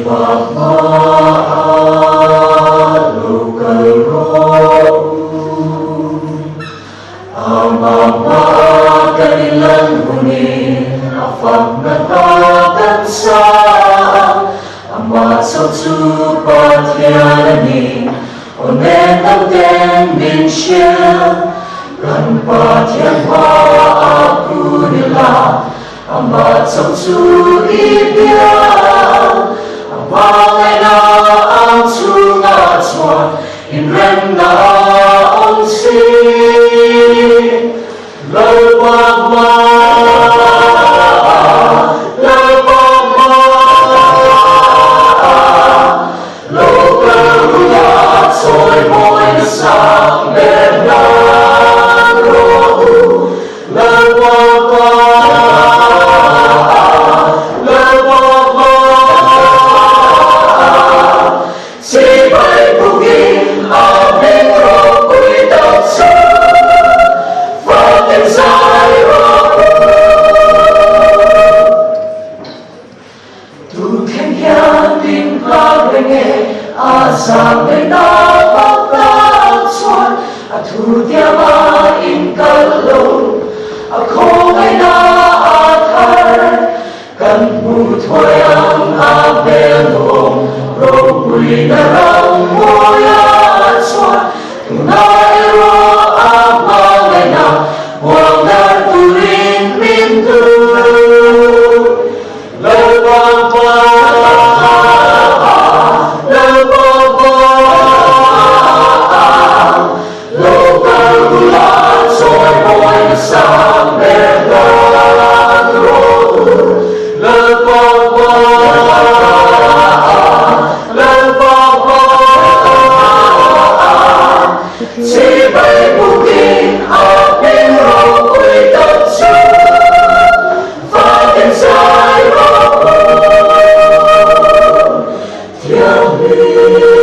Lalpa hmaah lo kal rawh u. Amah hmaah kan inlan hunin a fakna hla kan sa a, amah chauh chu Pathian a ni. Aw nen lo ten min hrilh, kan Pathian hmaah kun ila, Amah chauh chu i biang, a hmangaihna ang chhungah chuan inremna a awm si. Lalpa hmaah, Lalpa hmaah, lo kal hunah chawi mawi nasa ber hlan rawh u. A thu tiama inkal lo, a khawngaihna a thar. Kan hmu thuai ang a hmel nuam, ropuina ram mawia chuan. Tuna erawh a hmangaihna huang dar turin min duh. Lalpa pa, Lalpa pa, lo kal bula chawi mawi nasa ber hlan rawh u. Lalpa pa, Lalpa pa, chibai bukin a hming ropui tak chu. Fakin zai rawh u, thianghlim.